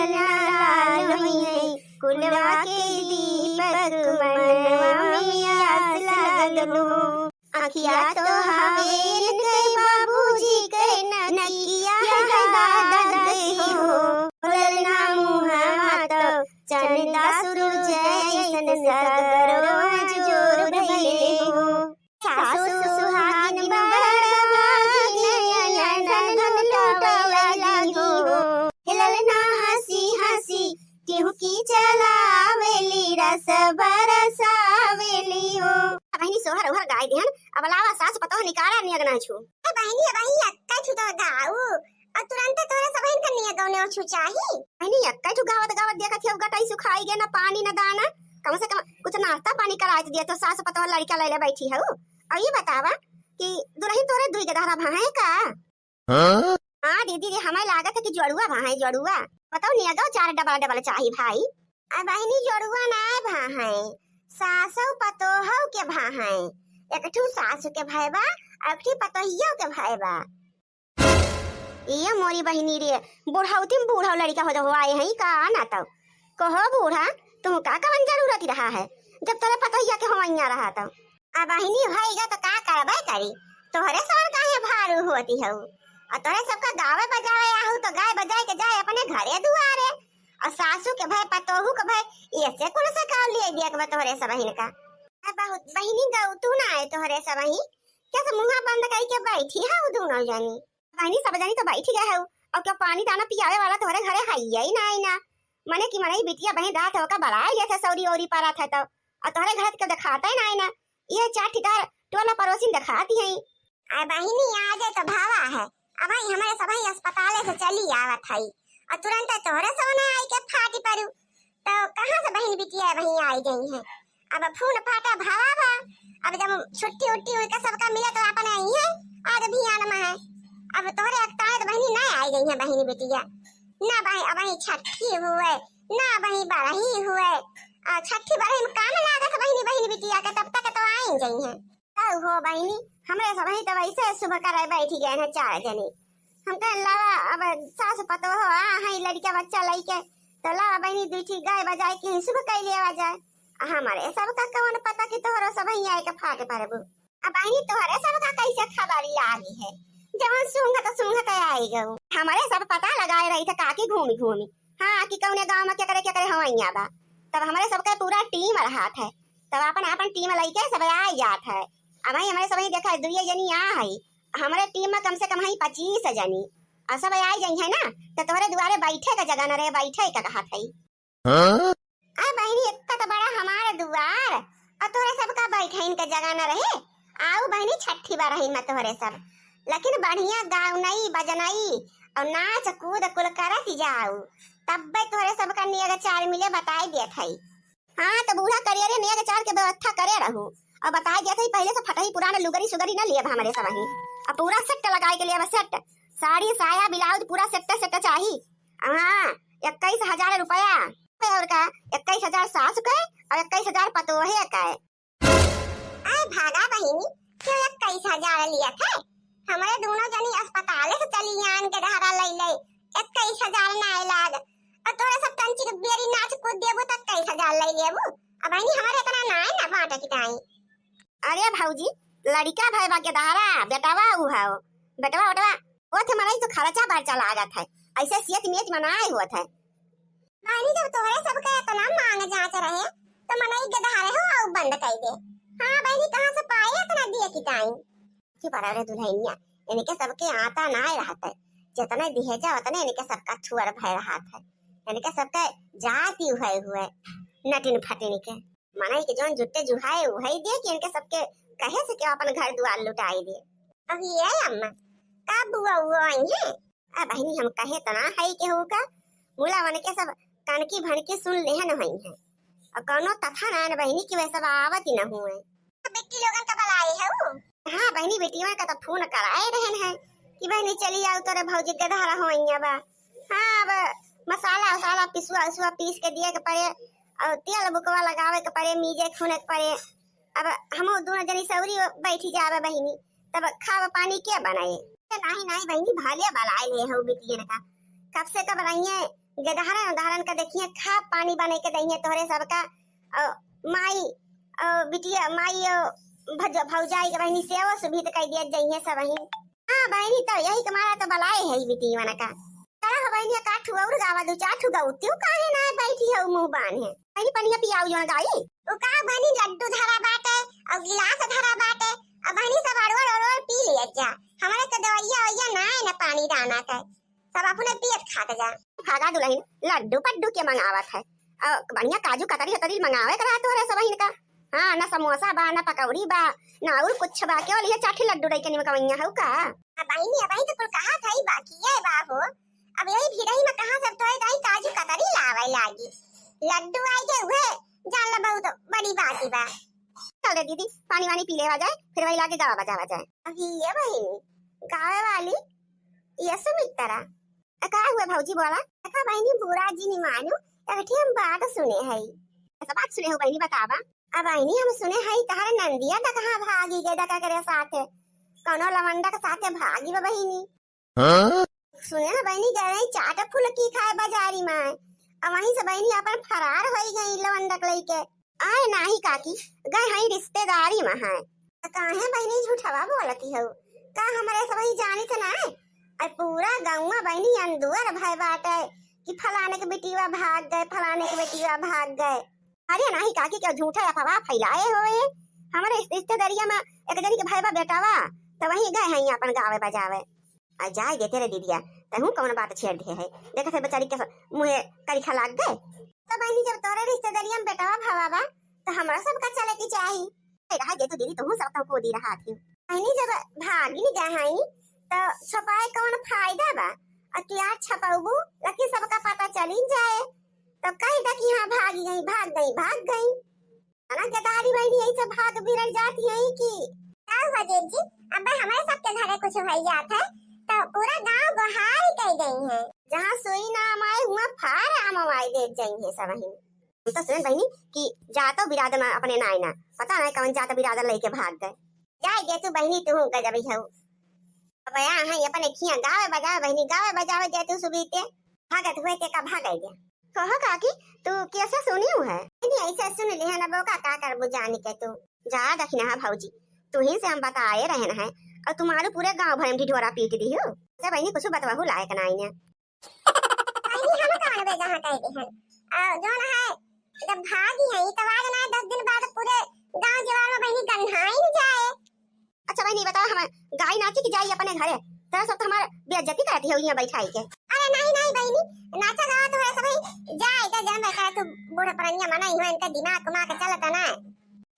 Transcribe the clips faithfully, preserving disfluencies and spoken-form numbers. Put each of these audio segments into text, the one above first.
लाल होई है कुलवा के दीपक, मनवा में आस लागल हो। अखिया तो हवेर के बाबूजी के नकिया है दादा गई हो। ललना मुहवा तो चंदा सूरज ऐसन सगरो जोर भइले हो। सासु सुहागिन बड़ भागिन, ननद लुटावली हो। ललना हंसी हंसी टिहुकी चलावेली, रस बरसावेली हो। बहिनी सोहर ओहर गाय दिहन, अब लावा सास पतोह निकारा नियग ना छू। ए बहिनी, ए बहिनी, अक्का छू तो गाऊ, और तुरंत तोहरे सबहिन के नियग गौने छू चाही। बहिनी, अक्का छू गावत गावत देखत हियो, गटाई सुखाई गे, ना पानी ना दाना, कम से कम कुछ नाश्ता पानी कराए तो दिया, तो सास पतोह लड़का लैले बैठी हऊ। और ये बतावा कि दुल्हन तोहरे दुई गदहरा भा है का? हाँ? हाँ दीदी रे, हमें लागत है कि जोड़ुआ भा है, जोड़ुआ। बताओ नियगो चार डबल डबल चाही भाई। आ बहिनी जोड़ुआ ना भा है, सासो पतोहो के भा है। एक ठू सासु के भय बा, एक ठू पतोहियो के भय बा। ये मोरी बहिनी रे, बुढ़ौती में बूढ़ा लड़का हो जा हुआ है का ना तो। कहो बूढ़ा, तुम का कवन जरूरत रहा है, जब तोरे पतोहिया के होइया रहा तो। अब बहिनी होइगा तो का करबे करी, तोहरे सवन काहे भारू होती हऊ? और तोहरे सबका गावे बजावे आहू तो गाय बजाए के जाए अपने घरे दुआरे। और सासू के भय, पतोहू के भय, ऐसे कौन सा काम लिए दिया के बा तोहरे सबहिन का? अब बहुत बहिनी गऊ तू ना आए तोहरे सबही, कैसे मुंहा बंद करके बैठी है दोनों जनी? बहिनी सब जनी तो बैठी गए हऊ, और क्या पानी दाना पियावे वाला तोहरे घरे है ही ना, आई ना। मने कि मनई बिटिया बहिन रात होका बड़ाए लेत है, सौरी औरी पारत है तो, और तोहरे घर के देखाते ना, आई ना। ये चार ठिकार टोला पड़ोसिन देखाती हैं। आ बहिनी आ जाए तो भावा है, अब भाई हमारे सबही अस्पताले से चली आवत है, और तुरंत तोहरे सोना आई के फाटी पड़ू, तो कहाँ से बहिन बिटिया वहीं आई गई है? अब फोन फाटा भावा बा, अब जब छुट्टी उट्टी उनका सबका मिला तो अपन आई है, आज भी आन में है। अब तोहरे अकताए तो बहिनी ना आई गई है बहिन बिटिया, ना बहिन अब वहीं छठी हुए, ना वहीं बरही हुए। आ, छठी बरही में काम लागत बहिनी, बहिनी बिटिया के, तब तक तो आई गई है। तब हो बहिनी, हमरे सबही तो वैसे शुभ करे बैठी गए हैं चार जने। हम कहे लावा अब सास पतोह आ है लड़का बच्चा लइके, तो लावा बहिनी दू ठी गाय बजाए के शुभ कर लेवा जाए। आ हमारे सबका कौन पता कि तोहरो सबही आए के फाट परबू। अब बहिनी तोहरे सबका कैसे खबर लागी है, जवन सूंघत सूंघत आई गऊ। हमारे सब पता लगाए रही थे काकी घूमी घूमी, हाँ कि कौने गाँव में केकरे केकरे हवैया बा। तब हमारे सबके पूरा टीम रहात है, तब अपन अपन टीम लइके सब आ जात है। अब हमारे सबही देखा दुइये जनी आ है, हमरे टीम में कम से कम है पच्चीस जनी। और सब आई जाई है ना, तो तोहरे दुआरे बैठे का जगह न रहे, बैठे का कहत है। हाँ? अरे बहिनी, इतना तो बड़ा हमारे दुआर, और तोहरे सबका बैठइन का जगह न रहे। आऊ बहिनी, छठी बरही में तोहरे सब, लेकिन बढ़िया गाउनई बजनई और नाच कूद कुल करत जाऊ, तब्बे तोहरे सबका नियग चार मिले, बताई देत है। हाँ, तो बूढ़ा करियरे नेग चार के व्यवस्था करे रहू। अब बताए दिया था, पहले से फटही पुराना लुगरी सुगरी ना लियब हमरे सबही। अब पूरा सेट लगाए के लिए, अब सेट, साड़ी, साया, ब्लाउज, पूरा सेट सेट चाही। हाँ, इक्कीस हजार रुपया। और का, इक्कीस हजार सास के और इक्कीस हजार पतोहे के। आए भागा बहिनी, क्यों इक्कीस हजार लिया था? हमरे दोनों जनी अस्पताले से चली आन के धारा लई लई, इक्कीस हजार ना लाग। और तोरे सब तंची के बेरी नाच कूद देबू त इक्कीस हजार लई लेबू। अब बहिनी, हमारे इतना ना है ना बांटे की टाई। अरे भौजी, लड़का भय बा के दहरा, बेटवा उ है, बेटवा, बेटवा, वो थे मनई तो खर्चा बर्चा लागत है, ऐसे सियत मियत मनाए हुआ थे। बहिनी, जब तोहरे सबके इतना मांग जांच रहे, तो मनई के दहरे हो आउ बंद कर दे। हाँ बहिनी, कहाँ से पाए इतना दिए की टाई? चुप रह रे दुल्हनिया, इनके सबके आता ना रहत है, जितने दिहे जा उतने इनके सबका थुअर भय रहत है, इनके सबके जाति हुए हुए नटिन फटिन के। मनई के जौन जुट्टे जुहाए उहई दे कि इनके सबके कहे से केहू अपन घर दुआर लुटाई दे। अब ये अम्मा, का बुआ उआ आई है? आ बहिनी, हम कहे तना है केहू का, मुला मन के सब कनकी भनकी सुन लेहन होई है। और कौनो तथा ना न बहिनी कि वह सब आवत ही न हुए। बिट्टी लोगन का बुलाए है वो? हाँ बहिनी, बिटिया का तो फोन कराए रहन है कि बहिनी चली आओ, तोरे भौजी के धारा होइया बा। हाँ, अब मसाला उसाला पिसुआ उसुआ पीस के दिए के पड़े, और तेल बुकवा लगावे के पड़े, मीजे खूने के पड़े। अब हम दोनों जनी सौरी बैठी जावे बहिनी, तब खावा पानी के बनाए? नहीं, नहीं बहिनी, भालिया बलाए ले हो बिटियन का, कब से कब रहिए गदहरन उदहरन का देखिए, खा पानी बनइ के दइहे तोहरे सबका। औ माई, औ बिटिया, माई, औ भज-, भौजाई के बहिनी सेवा सुभित कइ दिया जइहे सबही। हाँ बहिनी, तो यही के मारा तो बलाए है ई बिटिया का। चला हो बहिनी, का ठु और गावा, दू चार ठु गाऊ, तू काहे ना बैठी हो मुँह बान्हे? बहिनी पनिया पियाऊ जौन गाई। उ का बहिनी, लड्डू धरा बाटे, औ गिलास धरा बाटे, अब बहिनी सब अड़वड़ अड़वड़ पी लिया जा। हमरे तो दवैया वैया ना है ना पानी दाना के, सब अपने पियत खात जा। भागा दुलहिन, लड्डू पड्डू के मंगावत है, औ बढ़िया काजू कतरी उतरी मंगावे के रहा तोहरे सबहिन का। हाँ, ना समोसा बा, ना पकौड़ी बा, ना और कुछ बा, केवल ये चार ठे लड्डू रही के निमकवैया हऊ का? अब बहिनी, अब तो कुल कहा था ही बाकी है बाबू, अब यही भिड़ही में कहाँ सब तोरे दाई काजू कतरी लावे लागी, लड्डू आई के उहे जान ला बहुत बड़ी बात बा। चल रे दीदी, पानी वानी पी लेवा जाए, फिर वही लागे गावा बजावा जाए। अभी ये बहिनी, गावे वाली ये सुमित्रा। अ, का हुआ भौजी बोला? अका बहिनी बुरा जी नि मानू, एक ठे हम बात सुने हई। ऐसा बात सुने हो बहिनी, बतावा। अब बहिनी हम सुने हई तहरे नंदिया डकहा भागी गए डका करे साथे, कौनो लवंडा के साथे भागी बा बहिनी। हाँ? सुने ना बहिनी, गए रही चाट फुलकी खाए बाजारी में, अब वहीं से बहिनी अपन फरार होई गई लवंडक लइके। आए नाही काकी, गए हई रिश्तेदारी में है। त काहे बहिनी झूठवा बोलती हऊ? का हमरे सबही जानित ना है? अरे पूरा गौवा बहिनी अंदुअर भय बाटे कि फलाने के बेटीवा भाग गए, फलाने के बेटीवा भाग गए। अरे नाही काकी, केउ झूठा अफवाह फैलाए होए। हमरे रिश्तेदारिया में एक जनी के भय बा बेटावा, त वहीं गए हई अपन गावे बजावे। आ जाए देते रे दीदिया, तहूँ कौन बात छेड़ दे है? देखत है बेचारी के मुँहे करिखा लाग गए। तो बहिनी, जब तोरे रिश्तेदारिया में बेटवा भवा बा, तो हमरा सबका चले के चाही। ए, रहा दे तू दीदी, तहूँ सब तो कूदी रहा थी। बहिनी, जब भागी गए हई, तो छुपाए कौन फायदा बा? और क्या छुपाबू, लेकिन सबका पता चली जाए, तो कह दे कि हाँ, भागी गई, भाग गई, भाग गई। ना गदारी बहिनी, यही से भाग बिगड़ जाती है कि। का हुआ जेठ जी, अब हमारे सबके घरे कुछ हो जात है, तो पूरा गांव गोहार कह गई है। जहाँ सुई ना माए, हुआ फार आम माए दे जाई है सब ही। हम तो सुने बहिनी कि जातो बिरादर में अपने नाय ना, पता नहीं कौन जात बिरादर लेके भाग गए। जाए दे तू बहिनी, तू गजब ही हऊ। अब यहाँ है अपने खिया गावे बजावे बहिनी, गावे बजावे दे तू सुबीते, भागत हुए ते का भागे दे। कहो काकी, तू कैसे सुनी हूँ है? नहीं, ऐसे सुन लिया ना बोका, का करबू जान के तू। जा दखिनहा भौजी, तू ही से हम बताए रहन है, और तुम्हारे पूरे गांव भर में ढिढोरा पीट दी हो। से बहिनी कुछ बतवाहू लायक ना आईने। बहिनी हम कौन बे जहाँ कह दे हैं? और जो ना है, जब भागी है, तो आज ना दस दिन बाद पूरे गांव जवार में बहिनी गन्हाई न जाए। अच्छा बहिनी, बताओ, हम गाई नाची कि जाई अपने घरे? तोरा सब तो हमार बेइज्जती करती हो यहाँ बैठाई के। अरे नहीं, नहीं बहिनी, नाचा गावा तो है सब ही। जा, इधर जन्म है, तू बूढ़ पुरनिया मना ही हो, इनका दिमाग उमाग चलता ना है।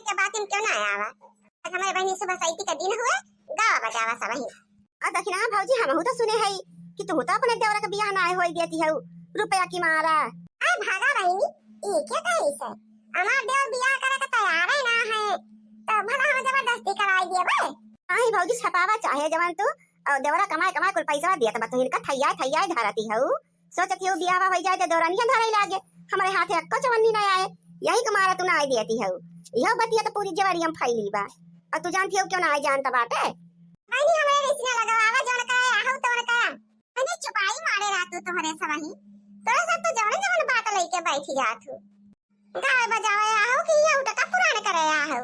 के बात में क्यों ना आवा? आज हमारे बहिनी सुबह सैती का दिन हुए, गावा बजावा सब ही। आ दखिनहा भौजी, हमहू तो सुने हई कि तू तो अपने देवरा के बियाह ना होई देती हऊ, रुपया की मारा। अरे भागा बहिनी, ई के कही से? हमार देवर बियाह करे के तैयार ही ना है, तो भला हम जबरदस्ती कराई दिए बे? नाही भौजी, छपावा चाहे जवन तू, और देवरा कमाए कमाए कुल पैसा दिया, तो बतहिन का थैया थैया धरती हऊ। सोचत हऊ बियाह होई जाए तो देवरानिया धरे लागे, हमारे हाथे अक्को चवन्नी ना आए, यही के मारा तू ना आए देती हऊ। यह बतिया तो पूरी जवारी में फैली बा, और तू जानती हऊ क्यों ना आए जानता बाटे? बहिनी, हमरे रिश्ते लगवावा, जौन करे आहू तौन करा। बहिनी, चुपाई मारे रहा तू, तोहरे सबही। तोरे सब तो जौने जौन बात लेके बैठी जात हूँ। गावे बजावे आहू कि ये उठका पुराण करे आहू।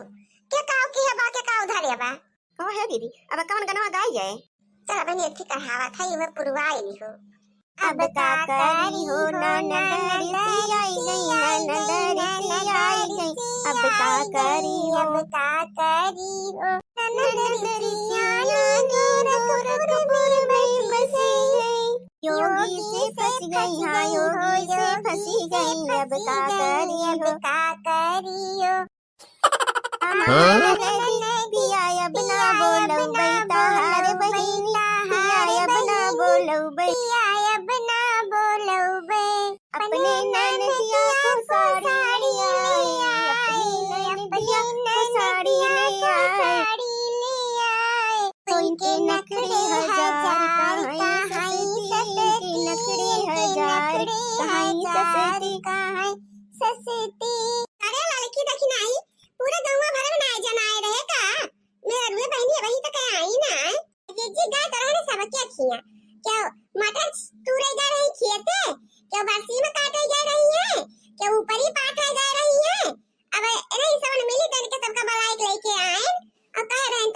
के काव की है बा, के काव धरे बा। कहो है दीदी, अब कौन गनवा गाई जाए? चल बहिनी, एक ठे कहावत है, इमे पुरवाई हो। अब का करी हो, ननद रिसियाई गई, ननद रिसियाई गई, अब का करी हो, अब का करी हो, ननद रिसियाई गई, गोरखपुर में बसी गई, योगी से फंसी गई, हाँ, योगी से फंसी गई, अब का करी हो, अब का करी हो। हमार ननद पिया अब ना बोलौबै तहार बहिनी, पिया अब ना बोलौबै, पिया अब ना बोलौबै। अपने ननदिया को साड़ी ले आई, अपने ननदिया को साड़ी ले आई। तो इनके नखरे हजार कहाँ ससुरी, इनके नखरे हजार कहाँ ससुरी, कहाँ ससुरी। अरे लड़की देखी नाही, पूरे गौवा भर में नाय जनाए रहे का? मेहरुए बहिनी अबही तक आई ना। जीजी गाय तो रहने सब क्या खिया? क्या मटर तूरे गए रही खेते? क्या बरसी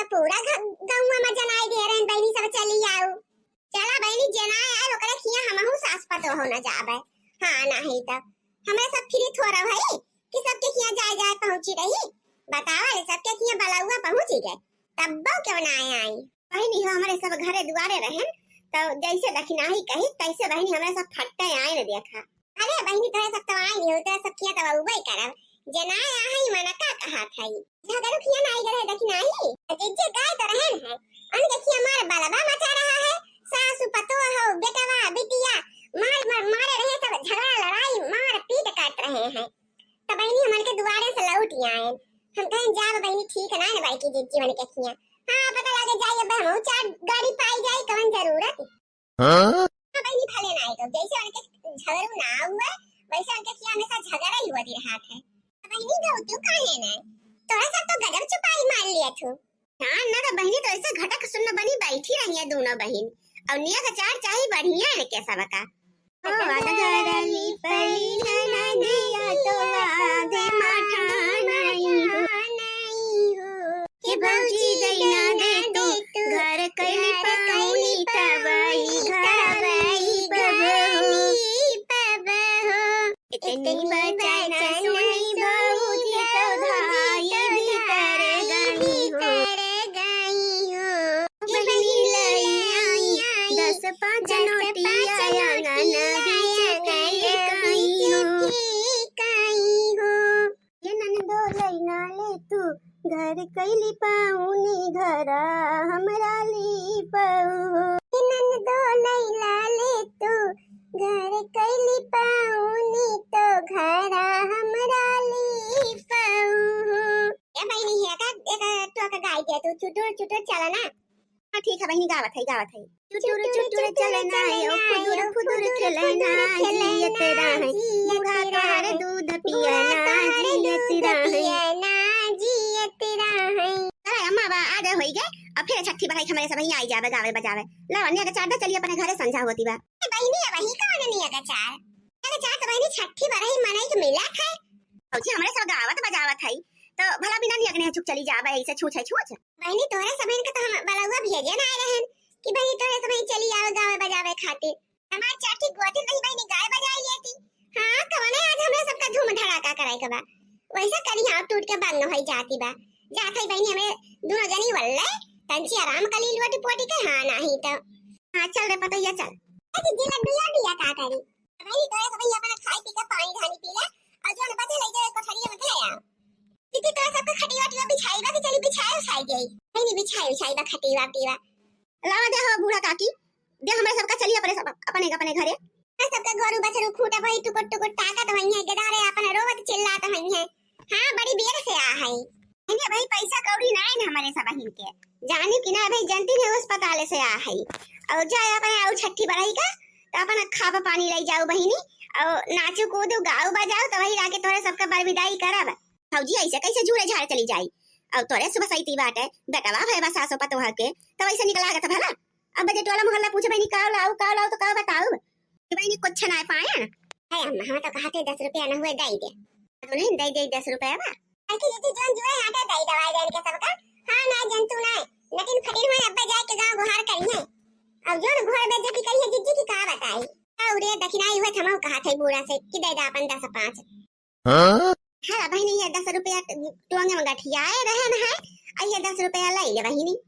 पूरा घ-, गउँवा मा जनाई दे रहेन, बहिनी सब चली आउ। चला बहिनी, जनाई आए, ओकरे खिया हमहू सास पतोह न जाबे। हाँ, नाहीं त हमरे सब free थोड़ा भई कि सबके खिया जाए जाए पहुँची रही। बतावा ले, सबके खिया बलउआ पहुँची गए, तब्बो क्यों ना आए आई। बहिनी हो, हमरे सब घरे दुआरे रहेन, तो जैसे दखिनाही कही, तैसे बहिनी हमरे सब फट्टे आए न देखा। अरे बहिनी, तोहे सब तो आई नहीं हो, तोहे सब खिया तो उबई करब। जनाई आहे, मना का कहा था ई? झगड़ू खिया ना आई गए, दखिनाही। जिज्जे गाय तो रहेन है, उनके खिया मार बलबा मचा रहा है। सासू पतोह हो, बेटवा, बिटिया, मार, मार, मारे रहे सब, झगड़ा, लड़ाई, मार, पीट काट रहे हैं। तो बहिनी, हमन के दुआरे से लौट आए। हम कहें, "जाब बहिनी, ठीक ना है बड़की जिज्जी मन के खिया।" हाँ, पता लगे जाई, अब हम चार गाड़ी पाई जाई, कवन जरूरत। हाँ? हाँ बहिनी, भले ना आए तो, जैसे उनके झगड़ू ना हुए, वैसे उनके खिया हमेशा झगड़ा ही होती रहत है। तो बहिनी, गौ तू काहे ना? तोरा सब तो गजब चुपाई मार लिया तू। ना, ना तो बहिनी, तो ऐसे घटक सुन्न बनी बैठी रही है दोनों बहिन। और निया का चार चाही बढ़िया है के सबका। ओ, आधा घरा लिपई है ना दिया तो आधे माठा नहीं हो। हे भौजी दैना दे तू, घर कैली पाउनी तबही घर लिपबहो। इतनी बचन सुनी भौजी तो धाई भीतर गई हो। बहिनी लई आई दस पाँच नोटिया, आंगन बीच फेंक आई हो। ये ननदो लैला ले तू, घर कैली पाउनी घरा हमरा लिपउ हो। ये ननदो लैला ले तू, घर कैली पाउनी तो घरा हमरा लिपउ हो। ए बहिनी, हे का, एक टोक गाय दे तू, चुटुर चुटुर चला ना। हाँ, ठीक है बहिनी, गावत है, गावत है। चुटुर चुटुर चलना है, ओ फुदुर फुदुर खेलना, जियत रहे बूढ़ा तोहर दूध पियना, जियत रहे। अरे अम्मा बा, आधा होई गए, अब फिर छठी बढ़ाई हमरे सब यहाँ आई जावे गावे बजावे। लावा, निया के चार दा, चली अपने घरे, संझा होती बा। ए बहिनी, अब वही कौन निया के चार? निया के चार तो बहिनी छठी बढ़ाई मनई के मिला खाए। भौजी, हमरे सब गावत बजावत है, तो भला बिना निया के नहीं चुप चली जावे, ऐसे छूछ है छूछ। बहिनी, तोहरे सबहिन के तो हम बलौआ भेजे ना आए रहन कि बहिनी तोहरे सबहिन चली आवे गावे बजावे खातिर। हमार चार ठी गोतिन रही बहिनी, गाय बजाई लेती। हाँ, कवने आज हमरा सबका धूम धड़ाका करे के बा। वैसा करी हाँ टूट के बंद होई जाती बा। जात है बहिनी, हमें दोनों जनी वल्ले तंची आराम कली लोटी पोटी के, हाँ नाही तो। हाँ, चल रे पतैया, चल। ए दीदी, लड्डू या बिया का करी? बहिनी, तोहरे सबहिन अपना खाई पी के पानी धानी पी ले, और जौन बचे ले जाए कोठरिया में ले आओ। दीदी, तोरा सबके खटिया वटिया बिछाई बा कि चली बिछाए उछाई जाई? नहीं, नहीं, बिछाई उछाई बा खटिया वटिया। लावा दे हो बूढ़ा काकी, दे हमरा सबका चली अपने सब, अपने, अपने घरे। हमरा सबके गोरू बछरू खूंटा पर टुकुर टुकुर ताकत होई है, गदारे अपन रोवत चिल्लात होई है। हाँ, बड़ी बेर से आ है। इन्हें भाई पैसा कौड़ी ना है ना हमरे सबहिन के। जानी कि ना भाई, जनती ने अस्पताल से आ है। और जाए अपने आऊ छठी बढ़ाई का, तो अपन खाब पानी ले जाओ बहिनी, और नाचू कूदू गाऊ बजाओ, तो वही लाके तोरे सबका बरविदाई करब। भौजी, ऐसे कैसे जूड़े झाड़े चली जाई? और तोरे सुबह सैती बाटे, बेटवा भय बा सासो पतोह के, तो वैसे निकला गत भला। अब बजे टोला मोहल्ला पूछ बहिनी, "काव लाऊ, काव लाऊ?" तो काव बताऊ? कि बहिनी, कुछ ना पाए। है अम्मा, हम तो कहते दस रुपया न हुए, दे दे। तो नहीं दे दे दस रुपया बा। अरे दीदी, जोन जुए आटे दे दवाई देन के सबका। हाँ, ना जनतू ना, लेकिन फकीर हुए अब्बा जाए के गाँव गुहार करी है। अब जोन घोर बेइज्जती करी है जिज्जी की का बताई। और ये दखिनाई हुए थमाऊ कहा थे बूढ़ा से कि दे दे अपन दस पाँच। हाँ? हाँ, बहिनी, ये दस रुपया टोंगे में गठियाए रहन है, आ ये दस रुपया ले ले बहिनी।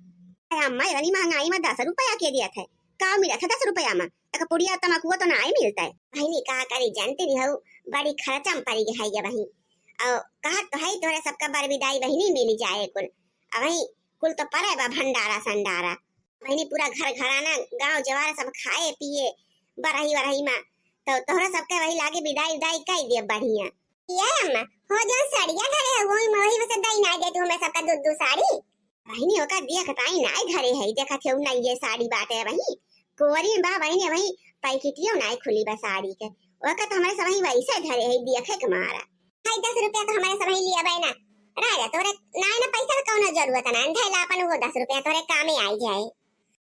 अरे अम्मा, इतनी महंगाई में दस रुपया के दिया थे? का मिला था दस रुपया में? एक पुड़िया तमाकुआ तो ना ही मिलता है। बहिनी, का करी, जानती नहीं हऊ, बड़ी खर्चा में पड़ी गई है ये बहिनी। और कहा तो है तोहरे सबका बरविदाई बहिनी मिली जाए कुल। अब वही कुल तो परे बा भंडारा संडारा। बहिनी, पूरा घर घराना, गांव जवार सब खाए पिए बरही वरही मा, तो तोहरा सबके वही लागे विदाई उदाई कई दिए बढ़िया। ये अम्मा, हो जो साड़िया धरे हो, वही में वही में से दई ना दे तू हमें सबका दू दू साड़ी। बहिनी, ओका दिया कटाई ना धरे है, देखा थे ना ये साड़ी बाटे वही कोरी बा बहिनी, वही पैकेटियो ना खुली बा साड़ी के, ओका तो हमारे सब वही वैसे धरे है, दिया खे के मारा। भाई, दस रुपया तो हमारे सब ही लिया बहना। राजा, तोरे नाय ना पैसा के कौनो जरूरत ना, धैला अपन वो दस रुपया तोरे कामे आई जाए।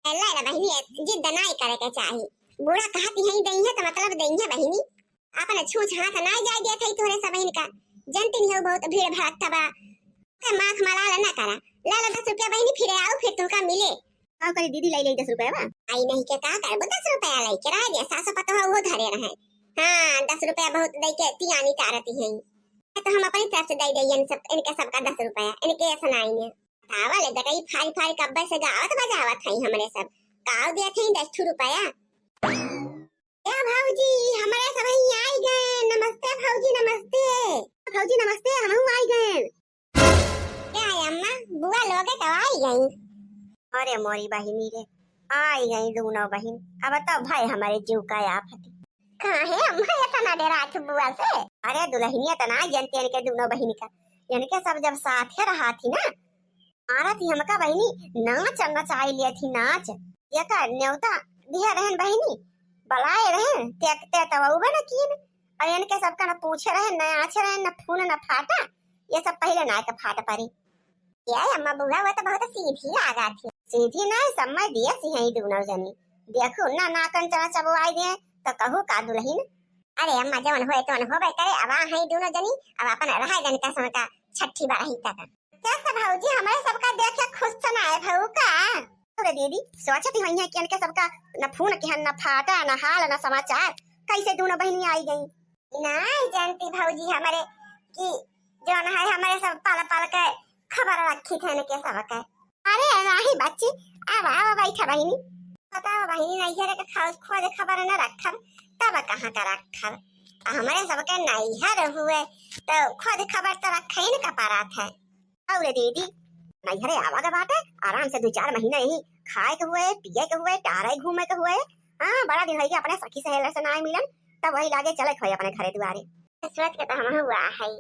ले ना बहिनी, जिद नाय करे के चाही। बूढ़ा कहती है दई है तो मतलब दई है बहिनी। अपन छूछ हाथ नाय जाए देत है तोरे सब इनका। जनती नहीं हो बहुत भीड़ भड़कता बा। के माख मलाल ना करा। ला ला दस रुपया बहिनी, फिर आऊ, फिर तुमका मिले। का करी दीदी, लाई लाई दस रुपया बा। आई नहीं के का करबो, दस रुपया लाई के रह गया, सासो पतोह वो धरे रहे। हाँ, दस रुपया बहुत दई के तियानी तारती हैं। तो हम अपनी तरफ से दे दे इन सब, इनके सबका दस रुपया, इनके ऐसा नहीं है। तावा ले दकई फारी फारी कब्बे से गावत बजावत है हमरे सब। काव दिया थे दस ठू रुपया। ए भौजी, हमरे सब ही आई गए। नमस्ते भौजी, नमस्ते। भौजी नमस्ते, हमहू आई गए। ए अम्मा, बुआ लोगे तो आई गई। अरे मोरी बहिनी रे, आई गई दोनों बहिन। अब तो भाई हमरे जीव का आफत। काहे अम्मा इतना डेरात बुआ से? अरे दुल्हनिया तो ना जनते इनके दोनों बहिन का। इनके सब जब साथे रहा थी ना, मारा थी हमका बहिनी, नाच नचाई लिया थी नाच। एकर न्योता दिहे रहन बहिनी, बलाए रहन, ते, ते तब अउबे न कीन। और इनके सबका न पूछे रहन, न आछे रहन, न फून, न फाटा। ये सब पहिले ना के फाट परी। ये अम्मा बुआ, वो तो बहुत सीधी लागा थी। सीधी ना, समय दिए सी हैं ई दोनों जनी। देखू ना, नाकन चना चबवाई दे, तो कहू का दुल्हन। अरे अम्मा, जवन होए तवन होबे करे, अब आ हैं दोनों जनी, अब अपन रहा जन का सन का छठी बारही तक। क्या सब भौजी हमरे सबका देख के खुश तो ना है भऊ का? अरे दीदी, सोचत ही होइहैं कि इनके सबका न फून किहन, न फाटा, न हाल, न समाचार, कैसे दोनों बहिनी आई गई? नहीं जानती भौजी हमरे कि जौन है हमरे सब पल पल के खबर रखी थे इनके सबके। अरे नाही बच्ची, आवा, आवा, बैठा बहिनी। बताओ बहिनी, नैहर के खो-, खोज खबर न रखब, तब कहाँ का रखब? हमरे सबके नैहर हुए, तो खोज खबर तो रखे ही न का पड़त है। और दीदी, नैहरे आवा के बाटे, आराम से दो चार महीना यही खाए के हुए, पिए के हुए, टहरे घूमे के हुए। हाँ, बड़ा दिन होइगे अपने सखी सहेलर से ना मिलन, तब वही लागे चले खोए अपने घरे दुआरे। सोच के तो हम हुआ है।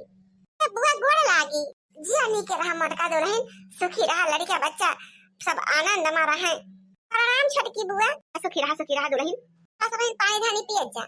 ए बुआ गोड़ लागी, जिया नी के रहा मोटका दुल्हन, सुखी रहा, लड़का बच्चा सब आनंद मा रहे। प्रणाम छोटकी बुआ। सुखी रहा, सुखी रहा दुल्हन। बस बहिन पानी धानी पिए जा।